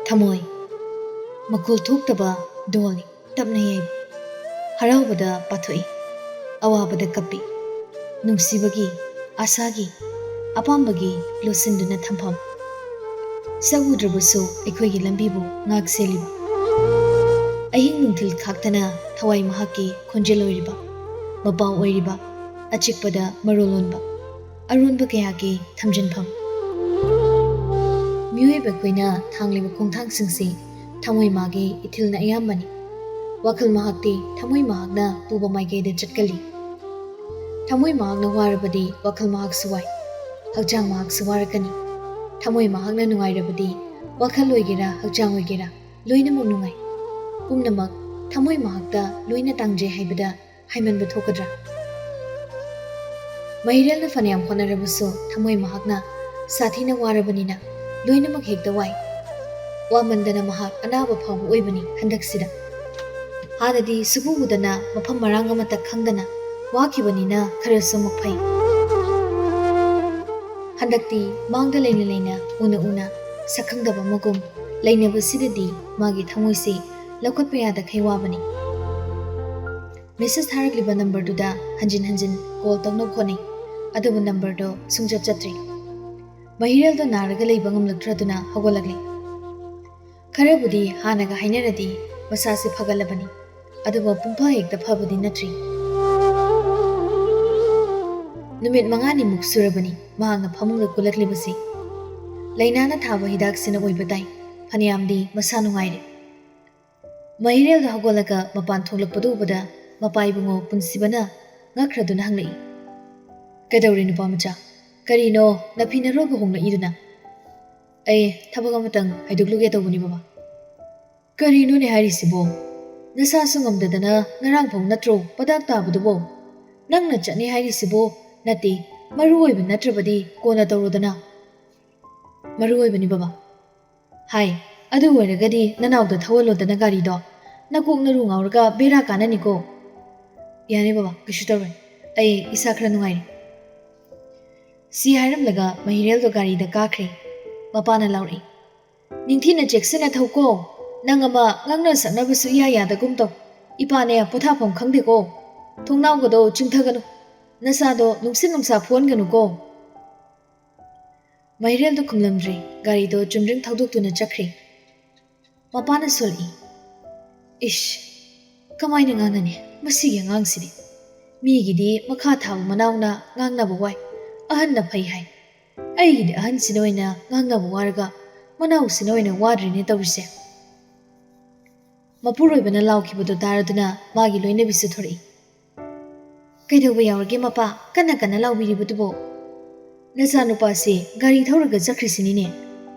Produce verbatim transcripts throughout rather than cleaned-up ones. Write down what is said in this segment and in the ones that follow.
ꯊꯃꯣꯏ꯫ ꯃꯈꯣꯜ ꯊꯣꯛꯇꯕ ꯗꯣꯜꯅꯤ, ꯇꯞꯅ ꯌꯩꯕ꯫ ꯍꯔꯥꯎꯕꯗ ꯄꯥꯊꯣꯛꯏ, ꯑꯋꯥꯕꯗ ꯀꯞꯄꯤ꯫ ꯅꯨꯡꯁꯤꯕꯒꯤ, ꯑꯥꯁꯥꯒꯤ, ꯑꯄꯥꯝꯕꯒꯤ ꯂꯣꯠꯁꯤꯟꯗꯨꯅ ꯊꯝꯐꯝ꯫ ꯁꯛ ꯎꯗ꯭ꯔꯕꯁꯨ ꯑꯩꯈꯣꯏꯒꯤ ꯂꯝꯕꯤꯕꯨ ꯉꯥꯛ ꯁꯦꯜꯂꯤꯕ꯫ ꯑꯍꯤꯡ ꯅꯨꯡꯊꯤꯜ ꯈꯥꯛꯇꯅ ꯊꯋꯥꯏ ꯃꯍꯥꯛꯀꯤ ꯈꯣꯟꯖꯦꯜ ꯑꯣꯏꯔꯤꯕ, ꯃꯄꯥꯎ ꯑꯣꯏꯔꯤꯕ, ꯑꯆꯤꯛꯄꯗ ꯃꯔꯣꯜ ꯂꯣꯟꯕ꯫ ꯑꯔꯣꯟꯕ ꯀꯌꯥꯒꯤ ꯊꯝꯖꯤꯟꯐꯝ꯫ ꯃꯤꯑꯣꯏꯕ ꯑꯩꯈꯣꯏꯅ ꯊꯥꯡꯂꯤꯕ ꯈꯣꯡꯊꯥꯡꯁꯤꯡꯁꯤ ꯊꯃꯣꯏ ꯃꯥꯒꯤ ꯏꯊꯤꯜꯅ ꯑꯌꯥꯝꯕꯅꯤ꯫ ꯋꯥꯈꯜ ꯃꯍꯥꯛꯇꯤ ꯊꯃꯣꯏ ꯃꯍꯥꯛꯅ ꯄꯨꯕ ꯃꯥꯏꯀꯩꯗ ꯆꯠꯀꯜꯂꯤ꯫ ꯊꯃꯣꯏ ꯃꯍꯥꯛꯅ ꯋꯥꯔꯕꯗꯤ ꯋꯥꯈꯜ ꯃꯍꯥꯛꯁꯨ ꯋꯥꯏ, ꯍꯛꯆꯥꯡ ꯃꯍꯥꯛꯁꯨ ꯋꯥꯔꯛꯀꯅꯤ꯫ ꯊꯃꯣꯏ ꯃꯍꯥꯛꯅ ꯅꯨꯡꯉꯥꯏꯔꯕꯗꯤ ꯋꯥꯈꯜ ꯑꯣꯏꯒꯦꯔꯥ ꯍꯛꯆꯥꯡ ꯑꯣꯏꯒꯦꯔꯥ ꯂꯣꯏꯅꯃꯛ ꯅꯨꯡꯉꯥꯏ꯫ ꯄꯨꯝꯅꯃꯛ ꯊꯃꯣꯏ ꯃꯍꯥꯛꯇ ꯂꯣꯏꯅ ꯇꯥꯡꯖꯩ ꯍꯥꯏꯕꯗ ꯍꯥꯏꯃꯟꯕ ꯊꯣꯛꯀꯗ꯭ꯔꯥ? ꯃꯍꯤꯔꯦꯜꯅ ꯐꯅꯌꯥꯝ ꯍꯣꯠꯅꯔꯕꯁꯨ ꯊꯃꯣꯏ ꯃꯍꯥꯛꯅ ꯁꯥꯊꯤꯅ ꯋꯥꯔꯕꯅꯤꯅ ꯂꯣꯏꯅꯃꯛ ꯍꯦꯛꯇ ꯋꯥꯏ꯫ ꯋꯥꯃꯟꯗꯅ ꯃꯍꯥꯛ ꯑꯅꯥꯕ ꯐꯥꯎꯕ ꯑꯣꯏꯕꯅꯤ ꯍꯟꯗꯛꯁꯤꯗ꯫ ꯍꯥꯟꯅꯗꯤ ꯁꯨꯛꯎ ꯎꯗꯅ ꯃꯐꯝ ꯃꯔꯥꯡ ꯑꯃꯠꯇ ꯈꯪꯗꯅ ꯋꯥꯈꯤꯕꯅꯤꯅ ꯈꯔꯁꯨ ꯑꯃꯨꯛ ꯐꯩ꯫ ꯍꯟꯗꯛꯇꯤ ꯃꯥꯡꯗ ꯂꯩꯅ ꯂꯩꯅ ꯎꯅ ꯎꯅ ꯁꯛꯈꯪꯗꯕ ꯑꯃꯒꯨꯝ ꯂꯩꯅꯕꯁꯤꯗꯗꯤ ꯃꯥꯒꯤ ꯊꯃꯣꯏꯁꯤ ꯂꯧꯈꯠꯄ ꯌꯥꯗꯈꯩ ꯋꯥꯕꯅꯤ꯫ ꯃꯦꯁꯦꯖ ꯊꯥꯔꯛꯂꯤꯕ ꯅꯝꯕꯔꯗꯨꯗ ꯍꯟꯖꯤꯟ ꯍꯟꯖꯤꯟ ꯀꯣꯜ ꯇꯧꯅꯕ ꯍꯣꯠꯅꯩ, ꯑꯗꯨꯕꯨ ꯅꯝꯕꯔꯗꯣ ꯁꯨꯡꯆꯠ ꯆꯠꯇ꯭ꯔꯤ꯫ ꯃꯍꯤꯔꯦꯜꯗꯣ ꯅꯥꯔꯒ ꯂꯩꯕ ꯉꯝꯂꯛꯇ꯭ꯔꯗꯨꯅ ꯍꯧꯒꯠꯂꯛꯂꯤ꯫ ꯈꯔꯕꯨꯗꯤ ꯍꯥꯟꯅꯒ ꯍꯥꯏꯅꯔꯗꯤ ꯃꯁꯥꯁꯦ ꯐꯒꯠꯂꯕꯅꯤ, ꯑꯗꯨꯕꯨ ꯄꯨꯡꯐ ꯍꯦꯛꯇ ꯐꯕꯗꯤ ꯅꯠꯇ꯭ꯔꯤ꯫ ꯅꯨꯃꯤꯠ ꯃꯉꯥꯅꯤꯃꯨꯛ ꯁꯨꯔꯕꯅꯤ ꯃꯍꯥꯛꯅ ꯐꯃꯨꯡꯗ ꯀꯨꯜꯂꯛꯂꯤꯕꯁꯤ꯫ ꯂꯥꯏꯅꯥꯅ ꯊꯥꯕ ꯍꯤꯗꯥꯛꯁꯤꯅ ꯑꯣꯏꯕ ꯇꯥꯏ, ꯐꯅꯌꯥꯝꯗꯤ ꯃꯁꯥ ꯅꯨꯡꯉꯥꯏꯔꯦ꯫ ꯃꯍꯤꯔꯦꯜꯗ ꯍꯧꯒꯠꯂꯒ ꯃꯄꯥꯟ ꯊꯣꯛꯂꯛꯄꯗꯨ ꯎꯕꯗ ꯃꯄꯥ ꯏꯕꯨꯡꯉꯣ ꯄꯨꯟꯁꯤꯕꯅ ꯉꯛꯈ꯭ꯔꯗꯨꯅ ꯍꯪꯂꯛꯏ, "ꯀꯩꯗꯧꯔꯦ ꯅꯨꯄꯥ ꯃꯆꯥ? ꯀꯔꯤꯅꯣ ꯅꯐꯤ ꯅꯔꯣꯜꯒ ꯍꯣꯡꯂꯛꯏꯗꯨꯅ?" "ꯑꯩ ꯊꯕꯛ ꯑꯃꯇꯪ ꯍꯥꯏꯗꯣꯛꯂꯨꯒꯦ ꯇꯧꯕꯅꯤ ꯕꯕꯥ꯫" "ꯀꯔꯤꯅꯣꯅꯦ ꯍꯥꯏꯔꯤꯁꯤꯕꯣ? ꯅꯁꯥꯁꯨ ꯉꯝꯗꯗꯅ ꯉꯔꯥꯡ ꯐꯥꯎ ꯅꯠꯇ꯭ꯔꯣ ꯄꯗꯥꯛ ꯇꯥꯕꯗꯨꯕꯣ? ꯅꯪꯅ ꯆꯠꯅꯤ ꯍꯥꯏꯔꯤꯁꯤꯕꯣ? ꯅꯠꯇꯦ, ꯃꯔꯨ ꯑꯣꯏꯕ ꯅꯠꯇ꯭ꯔꯕꯗꯤ ꯀꯣꯟꯅ ꯇꯧꯔꯣꯗꯅ꯫" "ꯃꯔꯨ ꯑꯣꯏꯕꯅꯤ ꯕꯕꯥ꯫" "ꯍꯥꯏ, ꯑꯗꯨ ꯑꯣꯏꯔꯒꯗꯤ ꯅꯅꯥꯎꯗ ꯊꯧꯍꯜꯂꯣꯗꯅ ꯒꯥꯔꯤꯗꯣ꯫ ꯅꯀꯣꯛ ꯅꯔꯨ ꯉꯥꯎꯔꯒ ꯕꯦꯔꯥ ꯀꯥꯟꯅꯅꯤꯀꯣ꯫" "ꯌꯥꯅꯤ ꯕꯕꯥ, ꯀꯩꯁꯨ ꯇꯧꯔꯣꯏ꯫ ꯑꯩ ꯏꯁꯥ ꯈꯔ ꯅꯨꯡꯉꯥꯏꯔꯦ꯫" ꯁꯤ ꯍꯥꯏꯔꯝꯂꯒ ꯃꯍꯤꯔꯦꯜꯗꯣ ꯒꯥꯔꯤꯗ ꯀꯥꯈ꯭ꯔꯦ꯫ ꯃꯄꯥꯅ ꯂꯥꯎꯔꯛꯏ, "ꯅꯤꯡꯊꯤꯅ ꯆꯦꯛꯁꯤꯟꯅ ꯊꯧꯀꯣ꯫ ꯅꯪ ꯑꯃ ꯉꯥꯡꯅ ꯁꯛꯅꯕꯁꯨ ꯏꯌꯥ ꯌꯥꯗꯒꯨꯝ ꯇꯧ꯫ ꯏꯄꯥꯅꯦ ꯄꯣꯊꯥꯐꯝ ꯈꯪꯗꯦꯀꯣ꯫ ꯊꯣꯡꯅꯥꯎꯒꯗꯣ ꯆꯨꯝꯊꯒꯅꯨ꯫ ꯅꯁꯥꯗꯣ ꯅꯨꯡꯁꯤꯠ ꯅꯨꯡꯁꯥ ꯐꯨꯍꯟꯒꯅꯨꯀꯣ꯫" ꯃꯍꯤꯔꯦꯜꯗꯣ ꯈꯨꯝꯂꯝꯗ꯭ꯔꯦ꯫ ꯒꯥꯔꯤꯗꯣ ꯆꯨꯝꯗ꯭ꯔꯤꯡ ꯊꯧꯗꯣꯛꯇꯨꯅ ꯆꯠꯈ꯭ꯔꯦ꯫ ꯃꯄꯥꯅ ꯁꯣꯜꯂꯛꯏ, "ꯏꯁ, ꯀꯃꯥꯏꯅ ꯉꯥꯡꯅꯅꯤ ꯃꯁꯤꯒꯤ ꯑꯉꯥꯡꯁꯤꯗꯤ? ꯃꯤꯒꯤꯗꯤ ꯃꯈꯥ ꯊꯥꯕ ꯃꯅꯥꯎꯅ ꯉꯥꯡꯅꯕ ꯋꯥꯏ, ꯑꯍꯟꯅ ꯐꯩ ꯍꯥꯏ꯫ ꯑꯩꯒꯤꯗꯤ ꯑꯍꯟꯁꯤꯅ ꯑꯣꯏꯅ ꯉꯥꯡꯅꯕ ꯋꯥꯔꯒ ꯃꯅꯥꯎꯁꯤꯅ ꯑꯣꯏꯅ ꯋꯥꯗ꯭ꯔꯤꯅꯦ ꯇꯧꯔꯤꯁꯦ꯫" ꯃꯄꯨꯔꯣꯏꯕꯅ ꯂꯥꯎꯈꯤꯕꯗꯨ ꯇꯥꯔꯗꯨꯅ ꯃꯥꯒꯤ ꯂꯣꯏꯅꯕꯤꯁꯨ ꯊꯣꯔꯛꯏ꯫ "ꯀꯩꯗꯧꯕ ꯌꯥꯎꯔꯒꯦ ꯃꯄꯥ, ꯀꯟꯅ ꯀꯟꯅ ꯂꯥꯎꯕꯤꯔꯤꯕꯗꯨꯕꯣ?" "ꯅꯆꯥꯅꯨꯄꯥꯁꯤ ꯒꯥꯔꯤ ꯊꯧꯔꯒ ꯆꯠꯈ꯭ꯔꯤꯁꯤꯅꯤꯅꯦ꯫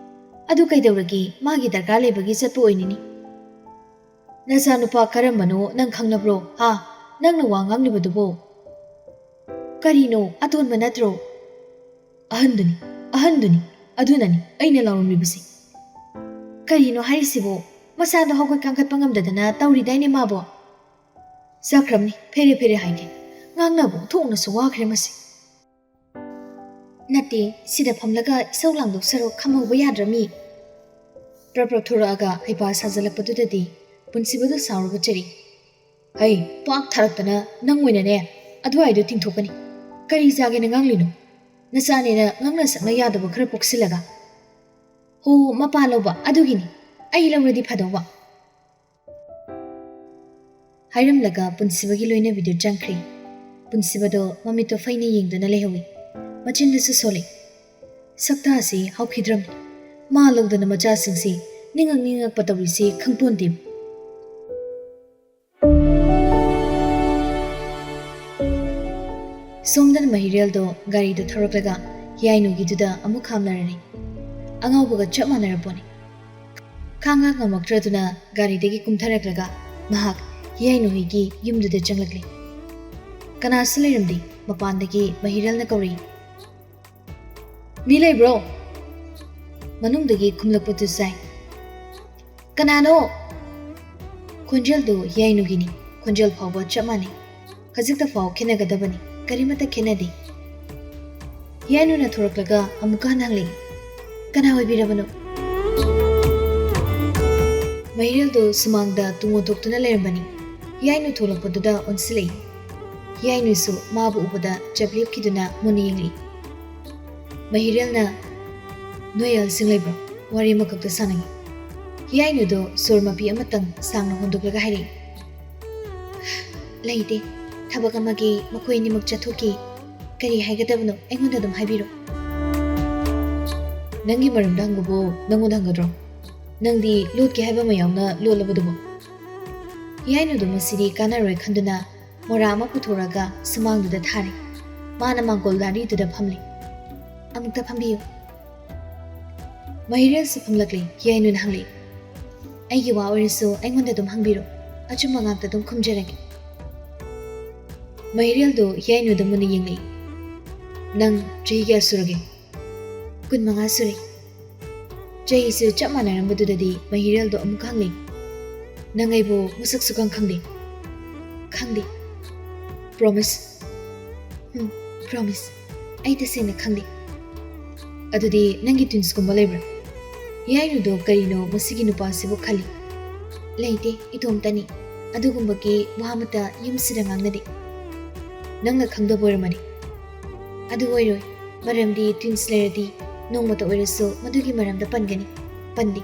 ꯑꯗꯨ ꯀꯩꯗꯧꯔꯒꯦ, ꯃꯥꯒꯤ ꯗꯔꯀꯥꯔ ꯂꯩꯕꯒꯤ ꯆꯠꯄ ꯑꯣꯏꯅꯤꯅꯤ꯫" "ꯅꯆꯥꯅꯨꯄꯥ ꯀꯔꯝꯕꯅꯣ ꯅꯪ ꯈꯪꯅꯕ꯭ꯔꯣ? ꯍꯥ? ꯅꯪꯅ ꯋꯥ ꯉꯥꯡꯂꯤꯕꯗꯨꯕꯣ?" "ꯀꯔꯤꯅꯣ, ꯑꯇꯣꯟꯕ ꯅꯠꯇ꯭ꯔꯣ?" "ꯑꯍꯟꯗꯨꯅꯤ, ꯑꯍꯟꯗꯨꯅꯤ꯫ ꯑꯗꯨꯅꯅꯤ ꯑꯩꯅ ꯂꯥꯎꯔꯝꯂꯤꯕꯁꯤ꯫" "ꯀꯔꯤꯅꯣ ꯍꯥꯏꯔꯤꯁꯤꯕꯣ? ꯃꯁꯥꯗꯣ ꯍꯧꯒꯠ ꯀꯥꯡꯈꯠꯄ ꯉꯝꯗꯗꯅ ꯇꯧꯔꯤꯗꯥꯏꯅꯦ ꯃꯥꯕꯣ?" "ꯆꯠꯈ꯭ꯔꯝꯅꯤ, ꯐꯦꯔꯦ ꯐꯦꯔꯦ ꯍꯥꯏꯒꯦ꯫ ꯉꯥꯡꯅꯕ ꯑꯣꯟꯊꯣꯛꯅꯁꯨ ꯋꯥꯈ꯭ꯔꯦ ꯃꯁꯤ꯫" "ꯅꯠꯇꯦ, ꯁꯤꯗ ꯐꯝꯂꯒ ꯏꯁꯧ ꯂꯥꯡꯗꯧ ꯁꯔꯨꯛ ꯈꯝꯍꯧꯕ ꯌꯥꯗ꯭ꯔꯃꯤ?" ꯄ꯭ꯔꯞ ꯄ꯭ꯔꯞ ꯊꯣꯔꯛꯑꯒ ꯍꯩꯄꯥ ꯁꯥꯖꯜꯂꯛꯄꯗꯨꯗꯗꯤ ꯄꯨꯟꯁꯤꯕꯗꯨ ꯁꯥꯎꯔꯒ ꯆꯩꯔꯛꯏ꯫ "ꯍꯩ, ꯄꯥꯛ ꯊꯥꯔꯛꯇꯅ ꯅꯪ ꯑꯣꯏꯅꯅꯦ ꯑꯗꯨꯋꯥꯏꯗꯣ ꯇꯤꯡꯊꯣꯛꯀꯅꯤ꯫ ꯀꯔꯤ ꯆꯥꯒꯦꯅ ꯉꯥꯡꯂꯤꯅꯣ? ꯅꯆꯥꯅꯦꯅ ꯉꯥꯡꯅ ꯁꯛꯅ ꯌꯥꯗꯕ ꯈꯔ ꯄꯣꯛꯁꯤꯜꯂꯒ꯫ ꯍꯣ, ꯃꯄꯥ ꯂꯧꯕ ꯑꯗꯨꯒꯤꯅꯤ꯫ ꯑꯩ ꯂꯧꯔꯗꯤ ꯐꯗꯧꯕ꯫" ꯍꯥꯏꯔꯝꯂꯒ ꯄꯨꯟꯁꯤꯕꯒꯤ ꯂꯣꯏꯅꯕꯤꯗꯨ ꯆꯪꯈ꯭ꯔꯦ꯫ ꯄꯨꯟꯁꯤꯕꯗꯣ ꯃꯃꯤꯠꯇꯣ ꯐꯩꯅ ꯌꯦꯡꯗꯨꯅ ꯂꯩꯍꯧꯏ꯫ ꯃꯆꯤꯟꯗꯨꯁꯨ ꯁꯣꯜꯂꯤ꯫ ꯁꯛꯇꯥꯁꯤ ꯍꯧꯈꯤꯗ꯭ꯔꯝꯅꯤ꯫ ꯃꯥ ꯂꯧꯗꯅ ꯃꯆꯥꯁꯤꯡꯁꯤ ꯅꯤꯡꯉꯛ ꯅꯤꯡꯉꯛꯄ ꯇꯧꯔꯤꯁꯤ ꯈꯪꯄꯣꯟꯇꯦ꯫ ꯁꯣꯝꯗꯅ ꯃꯍꯤꯔꯦꯜꯗꯣ ꯒꯥꯔꯤꯗ ꯊꯧꯔꯛꯂꯒ ꯍꯤꯌꯥꯏꯅꯨꯒꯤꯗꯨꯗ ꯑꯃꯨꯛ ꯈꯥꯝꯅꯔꯔꯦ꯫ ꯑꯉꯥꯎꯕꯒ ꯆꯞ ꯃꯥꯟꯅꯔꯄꯣꯠꯅꯤ꯫ ꯈꯥꯡ ꯂꯥꯛ ꯉꯝꯃꯛꯇ꯭ꯔꯗꯨꯅ ꯒꯥꯔꯤꯗꯒꯤ ꯀꯨꯝꯊꯔꯛꯂꯒ ꯃꯍꯥꯛ ꯍꯤꯌꯥꯏꯅꯨ ꯍꯣꯏꯒꯤ ꯌꯨꯝꯗꯨꯗ ꯆꯪꯂꯛꯂꯦ꯫ ꯀꯅꯥꯁꯨ ꯂꯩꯔꯝꯗꯦ꯫ ꯃꯄꯥꯟꯗꯒꯤ ꯃꯍꯤꯔꯦꯜꯅ ꯀꯧꯔꯛꯏ꯫ "ꯃꯤ ꯂꯩꯕ꯭ꯔꯣ?" ꯃꯅꯨꯡꯗꯒꯤ ꯈꯨꯝꯂꯛꯄꯗꯨ ꯇꯥꯏ꯫ "ꯀꯅꯥꯅꯣ?" ꯈꯣꯟꯖꯦꯜꯗꯨ ꯍꯤꯌꯥꯏꯅꯨꯒꯤꯅꯤ꯫ ꯈꯣꯟꯖꯦꯜ ꯐꯥꯎꯕ ꯆꯞ ꯃꯥꯟꯅꯩ꯫ ꯈꯖꯤꯛꯇ ꯐꯥꯎ ꯈꯦꯠꯅꯒꯗꯕꯅꯤ꯫ ꯀꯔꯤꯃꯠꯇ ꯈꯦꯠꯅꯗꯦ꯫ ꯍꯤꯌꯥꯏꯅꯨꯅ ꯊꯣꯔꯛꯂꯒ ꯑꯃꯨꯛꯀ ꯍꯟꯅ ꯍꯪꯂꯛꯏ꯫ "ꯀꯅꯥ ꯑꯣꯏꯕꯤꯔꯕꯅꯣ?" ꯃꯍꯤꯔꯦꯜꯗꯨ ꯁꯨꯃꯥꯡꯗ ꯇꯨꯡ ꯑꯣꯟꯊꯣꯛꯇꯨꯅ ꯂꯩꯔꯝꯕꯅꯤ꯫ ꯍꯤꯌꯥꯏꯅꯨ ꯊꯣꯛꯂꯛꯄꯗꯨꯗ ꯑꯣꯟꯁꯤꯜꯂꯛꯏ꯫ ꯍꯤꯌꯥꯏꯅꯨꯁꯨ ꯃꯥꯕꯨ ꯎꯕꯗ ꯆꯞ ꯂꯦꯞꯈꯤꯗꯨꯅ ꯃꯨꯟꯅ ꯌꯦꯡꯂꯛꯏ꯫ ꯃꯍꯤꯔꯦꯜꯅ, "ꯅꯣꯏ ꯑꯍꯜꯁꯤꯡ ꯂꯩꯕ꯭ꯔꯣ? ꯋꯥꯔꯤ ꯑꯃꯈꯛꯇ ꯁꯥꯟꯅꯒꯦ꯫" ꯍꯤꯌꯥꯏꯅꯨꯗꯣ ꯁꯣꯔ ꯃꯄꯤ ꯑꯃꯇꯪ ꯁꯥꯡꯅ ꯍꯣꯟꯗꯣꯛꯂꯒ ꯍꯥꯏꯔꯛꯏ, "ꯂꯩꯇꯦ꯫ ꯊꯕꯛ ꯑꯃꯒꯤ ꯃꯈꯣꯏ ꯑꯅꯤꯃꯛ ꯆꯠꯊꯣꯛꯈꯤ꯫ ꯀꯔꯤ ꯍꯥꯏꯒꯗꯕꯅꯣ ꯑꯩꯉꯣꯟꯗ ꯑꯗꯨꯝ ꯍꯥꯏꯕꯤꯔꯣ꯫" "ꯅꯪꯒꯤ ꯃꯔꯝꯗ ꯍꯪꯕꯕꯨ ꯅꯪꯉꯣꯟꯗ ꯍꯪꯒꯗ꯭ꯔꯣ? ꯅꯪꯗꯤ ꯂꯣꯠꯀꯦ ꯍꯥꯏꯕ ꯑꯃ ꯌꯥꯎꯅ ꯂꯣꯠꯂꯕꯗꯨꯕꯨ?" ꯍꯤꯌꯥꯏꯅꯨꯗꯣ ꯃꯁꯤꯗꯤ ꯀꯥꯟꯅꯔꯣꯏ ꯈꯟꯗꯨꯅ ꯃꯣꯔꯥ ꯑꯃ ꯄꯨꯊꯣꯔꯒ ꯁꯨꯃꯥꯡꯗꯨꯗ ꯊꯥꯔꯦ꯫ ꯃꯥꯅ ꯃꯥꯡꯒꯣꯜ ꯂꯥꯔꯤꯗꯨꯗ ꯐꯝꯂꯦ꯫ "ꯑꯃꯨꯛꯇ ꯐꯝꯕꯤꯌꯨ꯫" ꯃꯍꯤꯔꯦꯜꯁꯨ ꯐꯝꯂꯛꯂꯦ꯫ ꯍꯤꯌꯥꯏꯅꯨꯅ ꯍꯪꯂꯛꯏ, "ꯑꯩꯒꯤ ꯋꯥ ꯑꯣꯏꯔꯁꯨ ꯑꯩꯉꯣꯟꯗ ꯑꯗꯨꯝ ꯍꯪꯕꯤꯔꯣ꯫ ꯑꯆꯨꯝꯕ ꯉꯥꯛꯇ ꯑꯗꯨꯝ ꯈꯨꯝꯖꯔꯒꯦ꯫" ꯃꯍꯤꯔꯦꯜꯗꯣ ꯍꯤꯌꯥꯏꯅꯨꯗ ꯃꯨꯟꯅ ꯌꯦꯡꯂꯛꯏ꯫ "ꯅꯪ ꯆꯍꯤ ꯀꯌꯥ ꯁꯨꯔꯒꯦ?" "ꯀꯨꯟꯃꯉꯥ ꯁꯨꯔꯦ꯫" ꯆꯍꯤꯁꯨ ꯆꯞ ꯃꯥꯟꯅꯔꯝꯕꯗꯨꯗꯗꯤ ꯃꯍꯤꯔꯦꯜꯗꯣ ꯑꯃꯨꯛꯀ ꯍꯪꯂꯛꯏ, "ꯅꯪ ꯑꯩꯕꯨ ꯃꯁꯛ ꯁꯨꯈꯪ ꯈꯪꯗꯦ?" "ꯈꯪꯗꯦ꯫" "Promise?" "ꯎꯝ, promise꯫ ꯑꯩ ꯇꯁꯦꯡꯅ ꯈꯪꯗꯦ꯫" "ꯑꯗꯨꯗꯤ ꯅꯪꯒꯤ twinsꯀꯨꯝꯕ ꯂꯩꯕ꯭ꯔꯥ?" ꯍꯤꯌꯥꯏꯅꯨꯗꯣ ꯀꯔꯤꯅꯣ ꯃꯁꯤꯒꯤ ꯅꯨꯄꯥꯁꯤꯕꯨ ꯈꯜꯂꯤ꯫ "ꯂꯩꯇꯦ, ꯏꯇꯣꯝꯇꯅꯤ꯫ ꯑꯗꯨꯒꯨꯝꯕꯒꯤ ꯋꯥ ꯑꯃꯠꯇ ꯌꯨꯝꯁꯤꯗ ꯉꯥꯡꯅꯗꯦ꯫" "ꯅꯪꯅ ꯈꯪꯗꯕ ꯑꯣꯏꯔꯝꯃꯅꯤ꯫" "ꯑꯗꯨ ꯑꯣꯏꯔꯣꯏ, ꯃꯔꯝꯗꯤ twins ꯂꯩꯔꯗꯤ ꯅꯣꯡꯃꯇ ꯑꯣꯏꯔꯁꯨ ꯃꯗꯨꯒꯤ ꯃꯔꯝꯗ ꯄꯟꯒꯅꯤ꯫ ꯄꯟꯗꯦ,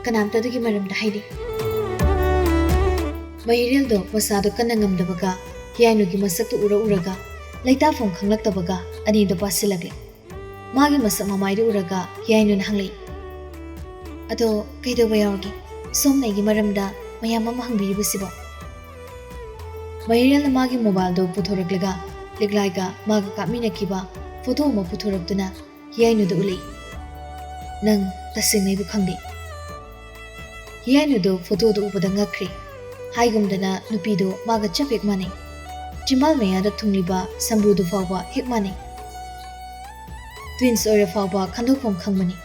ꯀꯅꯥꯝꯇ ꯑꯗꯨꯒꯤ ꯃꯔꯝꯗ ꯍꯥꯏꯗꯦ꯫" ꯃꯍꯤꯔꯦꯜꯗꯣ ꯃꯁꯥꯗꯣ ꯀꯟꯅ ꯉꯝꯗꯕꯒ ꯍꯤꯌꯥꯏꯅꯨꯒꯤ ꯃꯁꯛꯇꯨ ꯎꯔ ꯎꯔꯒ ꯂꯩꯇꯥꯐꯝ ꯈꯪꯂꯛꯇꯕꯒ ꯑꯅꯤꯗꯣ ꯄꯥꯁꯤꯜꯂꯛꯂꯦ꯫ ꯃꯥꯒꯤ ꯃꯁꯛ ꯃꯃꯥꯏꯗꯨ ꯎꯔꯒ ꯍꯤꯌꯥꯏꯅꯨꯅ ꯍꯪꯂꯛꯏ, "ꯑꯗꯣ ꯀꯩꯗꯧꯕ ꯌꯥꯎꯔꯒꯦ? ꯁꯣꯝꯅ ꯑꯩꯒꯤ ꯃꯔꯝꯗ ꯃꯌꯥꯝ ꯑꯃ ꯍꯪꯕꯤꯔꯤꯕꯁꯤꯕꯣ?" ꯃꯍꯤꯔꯦꯜꯅ ꯃꯥꯒꯤ mobileꯗꯨ ꯄꯨꯊꯣꯔꯛꯂꯒ ꯂꯤꯛꯂꯥꯏꯒ ꯃꯥꯒ ꯀꯥꯞꯃꯤꯟꯅꯈꯤꯕ photo ꯑꯃ ꯄꯨꯊꯣꯔꯛꯇꯨꯅ ꯍꯤꯌꯥꯏꯅꯨꯗ ꯎꯠꯂꯛꯏ꯫ "ꯅꯪ ꯇꯁꯦꯡꯅ ꯑꯩꯕꯨ ꯈꯪꯗꯦ꯫" ꯍꯤꯌꯥꯏꯅꯨꯗꯨ photoꯗꯨ ꯎꯕꯗ ꯉꯛꯈ꯭ꯔꯦ꯫ ꯍꯥꯏꯒꯨꯝꯗꯅ ꯅꯨꯄꯤꯗꯨ ꯃꯥꯒ ꯆꯞ ꯍꯦꯛ ꯃꯥꯟꯅꯩ꯫ ꯆꯤꯝꯕꯥꯜ ꯃꯌꯥꯗ ꯊꯨꯡꯂꯤꯕ ꯁꯝꯕ꯭ꯔꯨꯗꯨ ꯐꯥꯎꯕ ꯍꯦꯛ ꯃꯥꯟꯅꯩ꯫ Twins ꯑꯣꯏꯔ ꯐꯥꯎꯕ ꯈꯟꯗꯣꯛꯐꯝ ꯈꯪꯕꯅꯤ꯫